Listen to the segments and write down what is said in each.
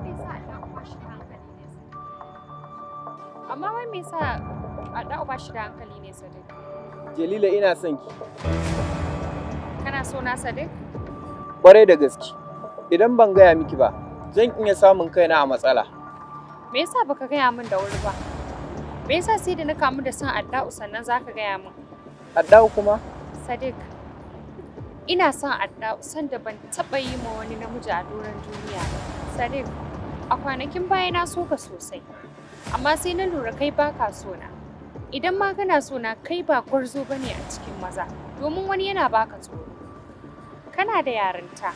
me yasa Adda'u ba shi da hankali ne, Sadiq? Amma wai me yasa Adda'u ba shi da hankali ne, Sadiq? Jalila, ina son ki. Kana so na, Sadiq? Kwarai da gaske. Idan ban gaya miki ba, zan iya samun kaina a matsala. Me yasa baka gaya min da wuri ba? Me yasa sai da na kamu da son Adda'u sannan zaka gaya min? Adda'u kuma? Sadiq, ina son Adda'u son da ban taɓa yi ma wani namiji a doron duniya ba. Sadiq, a kwanakin baya na so ka sosai, amma sai na lura kai baka so na. Idan ma kana so na, kai ba gwarzo bane a cikin maza, domin wani yana baka tsoro. Kana da yarinta,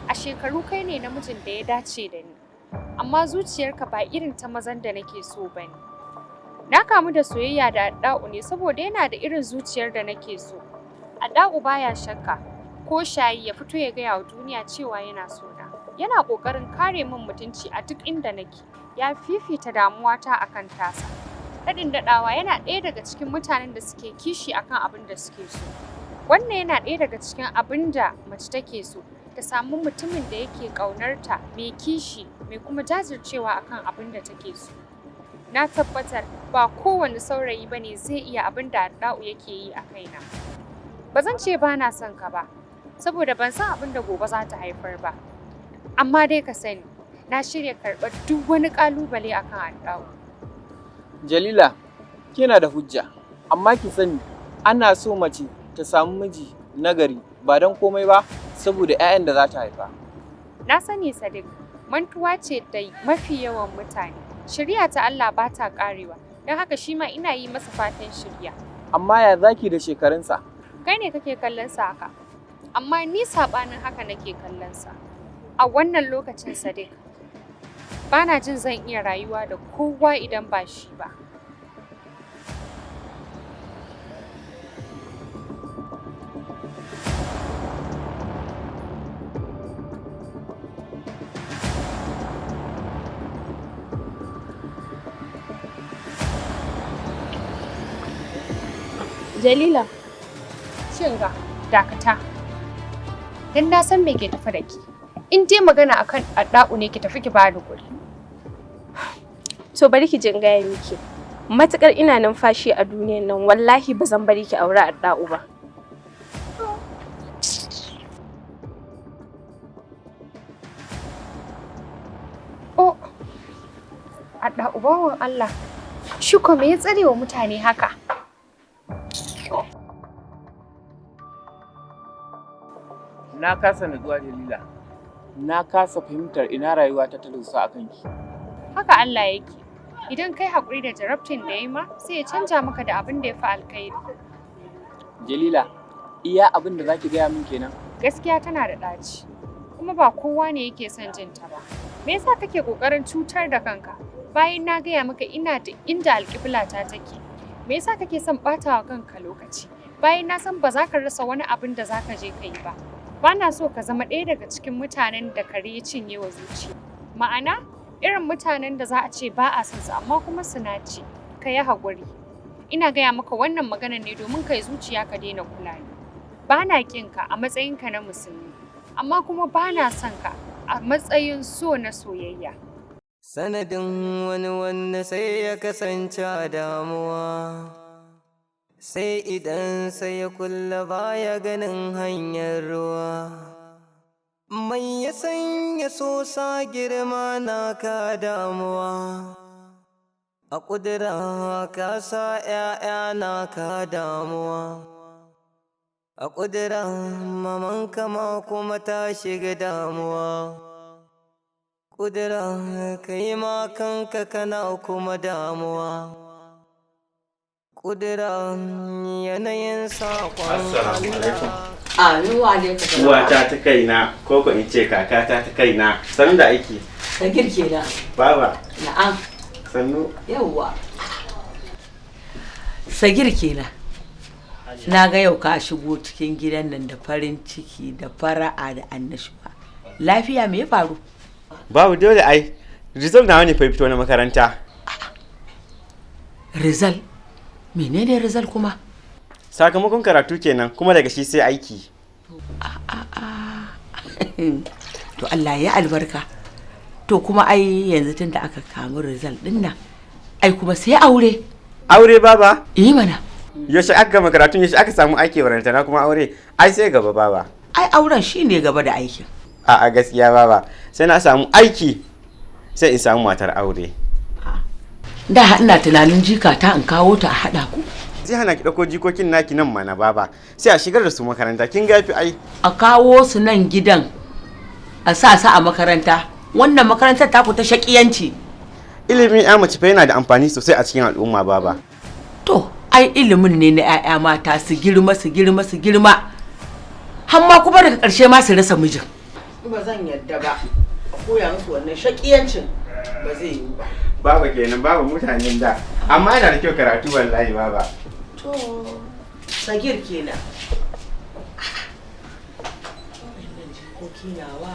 a shekaru kai ne namijin da ya dace da ni, amma zuciyarka ba irin ta mazan da nake so bane. Na kamu da soyayya da Adda'u ne saboda yana da irin zuciyar da nake so. Adda'u baya shakka ko shayi ya fito ya gaya wa duniya cewa yana so na. Yana ƙoƙarin kare min mutunci a duk inda nake. Ya fifita damuwata akan tasa. Daɗin daɗawa, yana ɗaya daga cikin mutanen da suke kishi akan abin da suke so. Wannan yana ɗaya daga cikin abin da mace take so. Ta samu mutumin da yake ƙaunarta, mai kishi, mai kuma jajircewa akan abin da take so. Na tabbatar ba kowane saurayi ba ne zai iya abin da Adda'u yake yi a kaina. Ba zan ce ba na son ka ba, saboda ban san abin da gobe za ta haifar ba. Amma dai ka sani, na shirya karɓar duk wani ƙalubale akan Adda'u. Jalila, kina da hujja, amma ki sani ana so mace ta samu miji nagari ba don komai ba saboda 'ya'yan da za ta haifa. Na sani, Sadiq, mantuwa ce da mafi yawan mutane. Shiriya ta Allah ba ta ƙarewa, don haka shi ma ina yi masa fatan shiriya. Amma ya zaki da shekarunsa? Kai ne kake kallon sa haka, amma ni saɓanin haka nake kallon sa. A wannan lokacin, Sadiq, bana jin zan iya rayuwa da kowa idan ba shi ba. Jalila, Kinga, dakata. Dan na san me ke tafi da ki. In dai magana akan Adda'u ne, ki tafi ki bani guri. To, bari ki jin gaya miki. Matukar ina numfashi a duniyan nan, wallahi ba zan bari ki aure Adda'u ba. Oh, Adda'u bawan Allah. Shi ko me ya tsare wa mutane haka? Na kasa nutsuwa, Jalila. Na kasa fahimtar ina rayuwata ta dosa a kanki. Haka Allah yake. Idan kai haƙuri da jarabtin da ya ma, sai ya canja maka da abin da ya fi alkhairi. Jalila, iya abin da zaki gaya min kenan? Gaskiya tana da ɗaci, kuma ba kowa ne yake son jin ta ba. Me yasa kake ƙoƙarin cutar da kanka? Bayan na gaya maka ina da inda alƙiblata take. Me yasa kake son ɓata wa kanka lokaci? Bayan na san ba za ka rasa wani abin da za ka je ka yi ba. Ba na so ka zama ɗaya daga cikin mutanen da kare ya cinye wa zuciya. Ma'ana, irin mutanen da za a ce ba a son su amma kuma suna ci. Ka yi haƙuri. Ina gaya maka wannan maganar ne domin kai zuciya ka daina kula ni. Ba na ƙin ka a matsayinka na musulmi, amma kuma ba na son ka a matsayin so na soyayya. Sanadin wani wanda sai ya kasance a damuwa. Sai idan sai ya kulla baya ganin hanyar ruwa. Mai ya sanya so sa girma na ka damuwa. A ƙudura ka sa ‘ya'ya na ka damuwa. A ƙudura mamanka ma kuma ta shiga damuwa. Ƙudura kai ma kanka kana kuma damuwa. Ƙudura yanayin saƙon Assalamu alaikum. Amin, wa alaikum. Uwata ta kaina, ko ko in ce kakata ta kaina. Sannu da aiki. Sagir kenan. Baba, Na'am. sannu. Yawwa. Sagir kenan. Na ga yau ka shigo cikin gidan nan da farin ciki da fara'a da annashuwa. Lafiya, me ya faru? Babu, dole ai. Result nawa ne fa fito na makaranta. Result. Menene result kuma? Sakamakon karatu kenan, kuma daga shi sai aiki. To, Allah ya albarka. To kuma ai yanzu tun da aka kamu result din nan, ai kuma sai aure. Aure, baba? Eh mana. Yaushe aka gama karatun, yaushe aka samu aiki, barantana kuma aure? Ai sai gaba, baba. Ai auren shine gaba da aikin. A'a, gaskiya baba, sai na samu aiki sai in samu matar aure. Da ina tunanin jika ta in kawo ta a haɗa ku. Zai hana ki ɗauko jikokin naki nan mana, baba, sai a shigar da su makaranta, kin gafi ai. A kawo su nan gidan a sa su a makaranta. Wannan makarantar taku ta shakiyanci. Ilimin ya mace fa yana da amfani sosai a cikin al'umma, baba. To, ai ilimin ne na 'ya'ya mata su girma, su girma, su girma. Har ma kuma daga ƙarshe ma su rasa mijin. Ba zan yadda ba, a koya musu wannan shakiyancin ba zai yiwu ba. Baba kenan, baba mutanen da. Amma yana da kyau karatu wallahi, baba. To, Sagir kenan. Wannan jikoki nawa.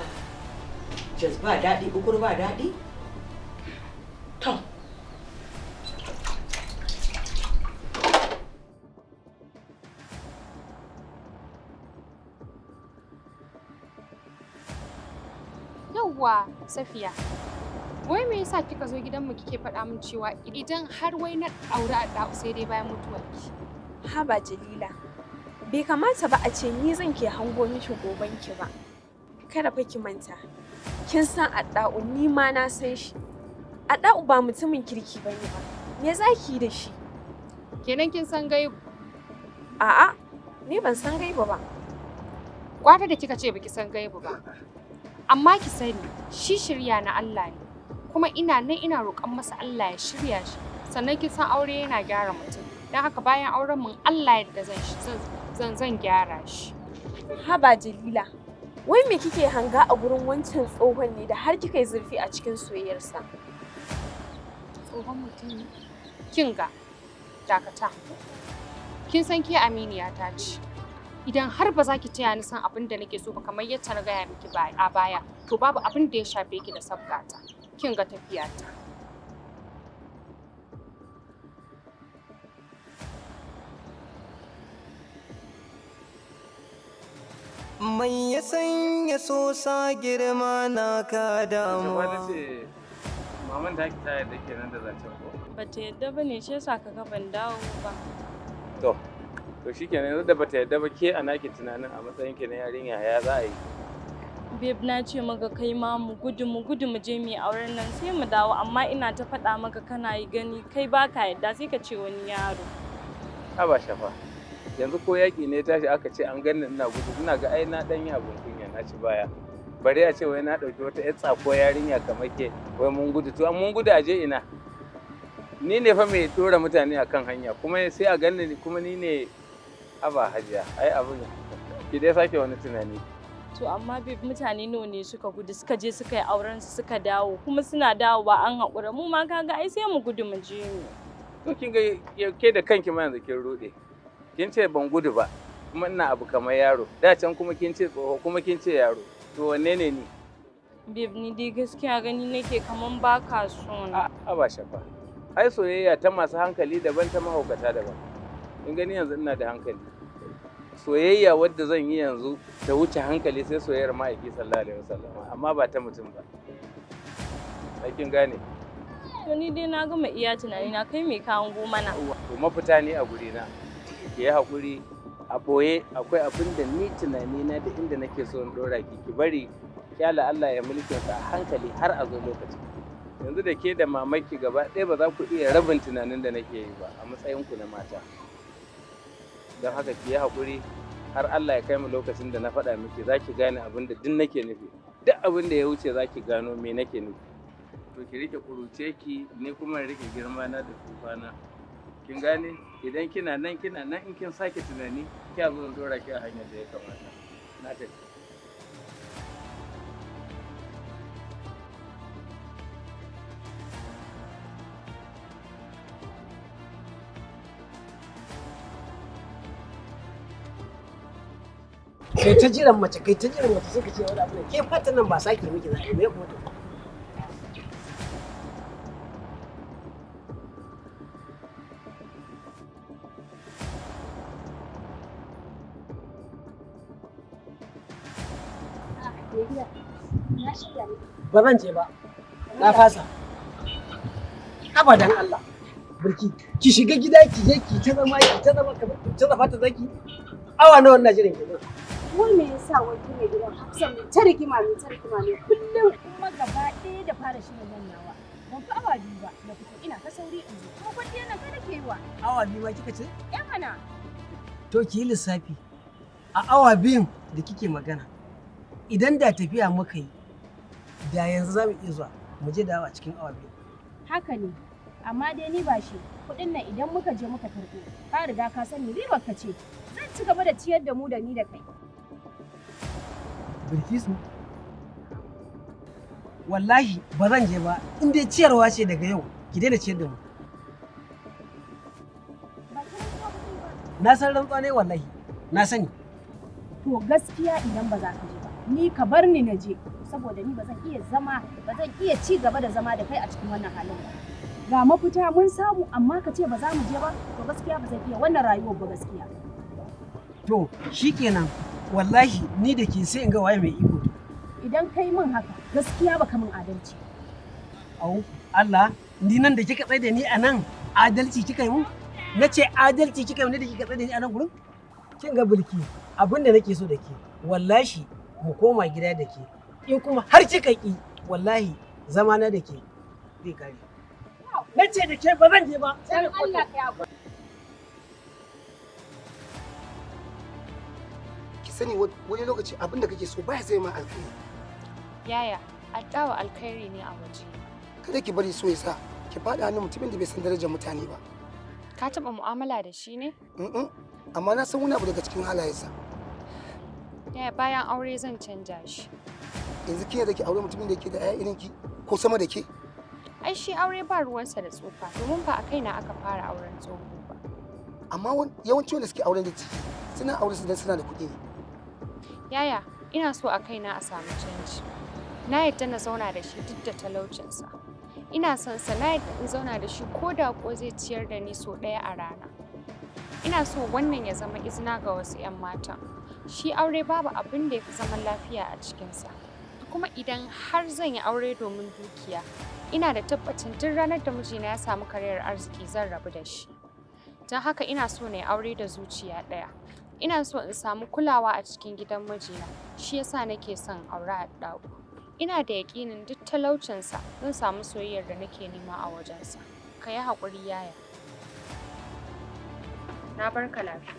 Jaz ba daɗi, ukur ba daɗi? To. Yawwa, Safiya. Wai me yasa kika zo gidanmu kike faɗa min cewa idan har wai na aure a sai dai bayan mutuwarki? Haba Jalila, bai kamata ba a ce ni zan ke hango miki gobanki ba. Kada fa ki manta, kin san Adda'u, ni ma na san shi. Adda'u ba mutumin kirki bane ba. Me za ki yi da shi? Kenan kin san gaibu. A'a, ni ban san gaibu ba. Gwara da kika ce baki san gaibu ba. Amma ki sani, shi shirya na Allah ne. Kuma ina nan ina roƙon masa Allah ya shirya shi. Sannan kin san aure yana gyara mutum. Don haka bayan auren mun Allah yadda zan gyara shi. Haba Jalila, wai me kike hanga a gurin wancan tsohon ne da har kika yi zurfi a cikin soyayyarsa? Tsohon mutum ne. Kin ga, dakata. Kin san ke aminiya ta ce. Idan har ba za ki taya ni san abin da nake so ba kamar yacce na gaya miki a baya, to babu abin da ya shafe ki da sabgata. Kin ga tafiyata. Mai ya sanya so sa girma na ka damuwa. Shafa ce maman ta ta yarda kenan da zancen ko? Bata yadda ba ne, shi yasa kaga ban dawo ba. To shikenan, yanzu da bata yarda ba, ke a naki tunanin a matsayin ki na yarinya ya za a yi? Babe, na ce maka kai ma mu gudu, mu gudu mu je mu yi auren nan sai mu dawo, amma ina ta faɗa maka kana yi gani kai baka yadda, sai ka ce wani yaro. Haba Shafa. Yanzu ko yaƙi ne tashi aka ce an ganni ina gudu, ina ga ai na ɗan yi abin kunya, na ci baya. Bari a ce wai na ɗauki wata 'yar tsako yarinya kamar ke, wai mun gudu, to mun gudu a je ina? Ni ne fa mai ɗora mutane a kan hanya, kuma sai a ganni kuma ni ne? Haba hajiya, ai abin ki dai sake wani tunani. To amma babe, mutane nawa ne suka gudu suka je suka yi auren su suka dawo, kuma suna dawowa an haƙura. Mu ma kaga ai sai mu gudu mu je mu. To kin ga ke da kanki ma yanzu kin ruɗe. Kin ce ban gudu ba, kuma ina abu kamar yaro. Da can kuma kin ce tsoho, kuma kin ce yaro. To wanne ne ni? Babe, ni dai gaskiya gani nake kaman baka so na. Haba Shafa. Ai soyayya ta masu hankali daban, ta mahaukata daban. Kin gani yanzu ina da hankali. Soyayya wadda zan yi yanzu ta wuce hankali sai soyayyar ma'aiki sallallahu alaihi wasallam, amma ba ta mutum ba. Ai kin gane? To ni dai na gama iya tunani na, kai me ka hango mana? To mafita ne a gurina. Ki yi haƙuri, a ɓoye akwai abin da ni tunani na da inda nake so in ɗora ki, ki bari kyala Allah ya mulkin sa a hankali har a zo lokaci. Yanzu da ke da mamaki gaba ɗaya ba za ku iya rabin tunanin da nake yi ba a matsayin ku na mata. Don haka ki yi haƙuri har Allah ya kai mu lokacin da na faɗa miki, za ki gane abin da duk nake nufi. Duk abin da ya wuce za ki gano me nake nufi. To ki rike kuruce ki, ni kuma in rike girma na da tsufana. Kin gane? Idan kina nan kina nan, in kin sake tunani kya zo in dora ki a hanyar da ya kamata. Na tafi. Kai ta jiran mace, kai ta jiran mace, sai ka ce wani abu ne. Ke fatan nan ba sake miki za a yi kuma to. Ba zan je ba. Na fasa. Abadan Allah. Burki, ki shiga gida ki je ki ta zama ki ta zama kamar ta zafa ta zaki. Awa nawa ina jiran ki? Wai me yasa wai mai gidan Hafsa mai ta rigima mai ta rigima ne kullum? Kuma gaba ɗaya da fara shirin nan nawa. Ban fi awa 2 ba na fito ina ta sauri in zo. Kuma kwalliyar nan kai nake yi wa. Awa 2 ma kika ce? Ya mana. To ki yi lissafi. A awa 2n da kike magana, idan da tafiya muka yi, da yanzu za mu iya zuwa mu je dawo a cikin awa 2. Haka ne. Amma dai ni ba shi kuɗin nan idan muka je muka karɓo ka riga ka sani ribar ka ce zan ci gaba da ciyar da mu da ni da kai. Bilkisu, wallahi ba zan je ba in dai ciyarwa ce daga yau ki daina ciyar da mu. Na san rantsuwa ne wallahi, na sani. To gaskiya idan ba za ka je ba ni ka bar ni na je saboda ni ba zan iya zama ba zan iya ci gaba da zama da kai a cikin wannan halin ba. Ga mafita mun samu amma ka ce ba za mu je ba to gaskiya ba zan iya wannan rayuwar ba gaskiya. To shikenan wallahi ni da ke sai in ga waye mai iko. Idan kai min haka gaskiya baka min adalci. Au Allah ni nan da kika tsaye da ni a nan adalci kika yi mun? Na ce adalci kika yi mun ne da kika tsaye da ni a nan gurin? Kin ga Bilki abin da nake so da ke wallahi mu koma gida da ke in kuma har kika ki wallahi zamana da ke zai kare. Na ce da ke ba zan je ba. Dan Allah ka yi Ki sani wani lokaci abin da kake so baya zai ma alkhairi. Yaya, addawa alkhairi ne a waje. Kada ki bari so ya sa ki faɗa hannun mutumin da bai san darajar mutane ba. Ka taɓa mu'amala da shi ne? Amma na san wani abu daga cikin halayensa. Yaya, bayan aure zan canja shi. Yanzu kin yarda ki aure mutumin da yake da 'ya'ya irin ki ko sama da ke? Ai shi aure ba ruwansa da tsufa domin ba a kaina aka fara auren tsoho ba. Amma yawanci wanda suke auren da ciki suna aure su dan suna da kuɗi ne. Yaya, ina so a kaina a samu canji. Na yadda na zauna da shi duk da talaucinsa. Ina son sa na yadda in zauna da shi ko da ko zai ciyar da ni sau ɗaya a rana. Ina so wannan ya zama izina ga wasu 'yan matan. Shi aure babu abin da ya fi zaman lafiya a cikinsa. Kuma idan har zan yi aure domin dukiya, ina da tabbacin duk ranar da mijina ya samu kariyar arziki zan rabu da shi. Don haka ina so na yi aure da zuciya ɗaya. Ina so in samu kulawa a cikin gidan mijina, shi yasa nake son aure Adda'u. Ina da yaƙinin duk talaucinsa zan samu soyayyar da nake nema a wajensa. Ka yi haƙuri yaya. Na barka lafiya.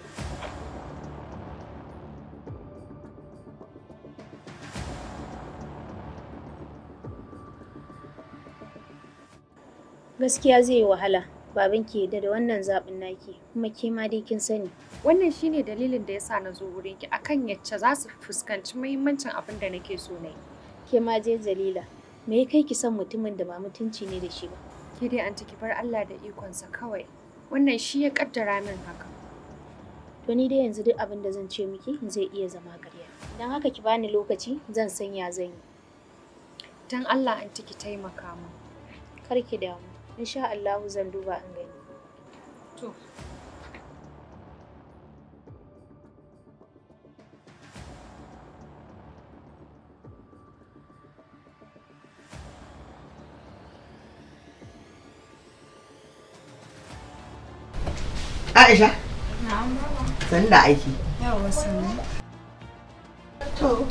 Gaskiya zai yi wahala babanki ya yarda da wannan zaɓin naki kuma ke ma dai kin sani. Wannan shine dalilin da yasa na zo wurinki akan yacce za su fuskanci muhimmancin abin da nake so na yi. Ke ma je Jalila, me ya kai ki son mutumin da ba mutunci ne da shi ba? Ke dai anti ki bar Allah da ikonsa kawai. Wannan shi ya kaddara min haka. To ni dai yanzu duk abin da zan ce miki zai iya zama ƙarya. Don haka ki bani lokaci zan san ya zan yi. Dan Allah anti ki taimaka min. Kar ki damu. Insha Allahu zan duba in gani. To. Aisha, Na'am baba. sannu da aiki. Yawwa sannu. To.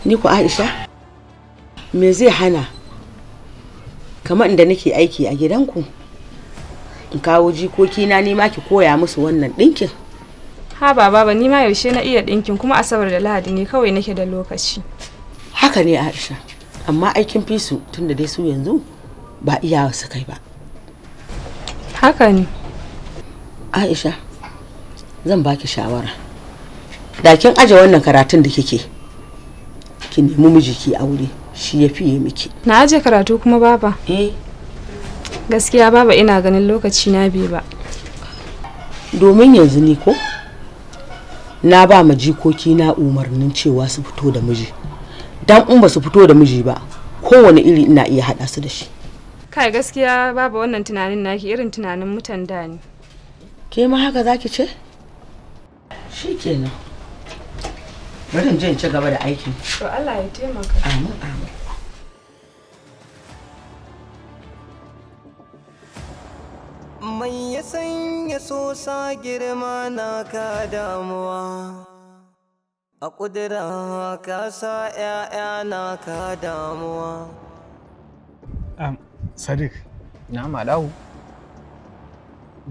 Ni ku Aisha, me zai hana kamar inda nake aiki a gidanku in kawo jikokina ni ma ki koya musu wannan ɗinkin? Ha ba baba ni ma yaushe na iya ɗinkin kuma Asabar da Lahadi ne kawai nake da lokaci. Haka ne Aisha, amma aikin fi su tunda dai su yanzu ba iyawa su kai ba. Haka ne. Aisha, zan baki shawara. Da kin aje wannan karatun da kike, ki nemi miji ki aure, shi ya fiye miki. Na aje karatu kuma baba. Eh. Gaskiya baba ina ganin lokaci na bai ba. Domin yanzu ni ko na ba ma jikoki na umarnin cewa su fito da miji. Dan in ba su fito da miji ba, kowane iri ina iya haɗa su da shi. Kai gaskiya baba wannan tunanin naki irin tunanin mutan da ne. Ke ma haka zaki ce? Shikenan. Bari in je in ci gaba da aikin. To Allah ya taimaka. Amin amin. Mai ya sanya sosa girma na ka damuwa, a ƙudura ka sa ‘ya'ya na ka damuwa. Sadiq. Na Madahu.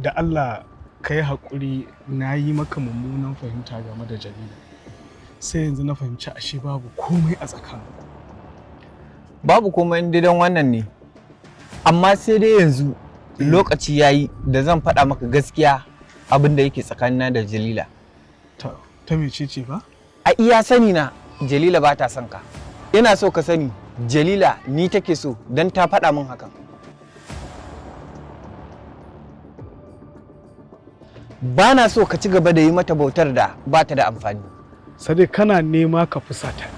Da Allah ka yi haƙuri, na yi maka mummunan fahimta game da Jalila. Sai yanzu na fahimci ashe babu komai a tsakaninku. Babu komai in dai don wannan ne. Amma sai dai yanzu lokaci ya yi da zan faɗa maka gaskiya abin da yake tsakanina da Jalila. Ta mece ce ba? A iya sani na, Jalila ba ta son ka. Ina so ka sani, Jalila ni take so don ta faɗa min hakan. Ba na so ka ci gaba da yi mata bautar da ba ta da amfani. Sadiq, kana nema ka fusata.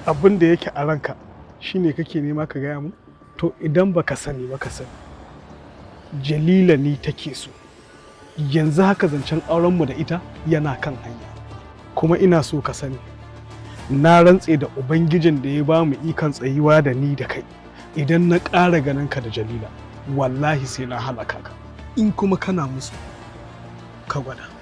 Abin da yake a ranka shine kake nema ka gaya mu? To, idan baka sani ba, ka sani. Jalila ni take so. Yanzu haka zancen aurenmu da ita yana kan hanya. Kuma ina so ka sani, na rantse da Ubangijin da ya ba mu ikon tsayuwa da ni da kai. Idan na ƙara ganin ka da Jalila, wallahi sai na halaka ka. In kuma kana musu, ka gwada.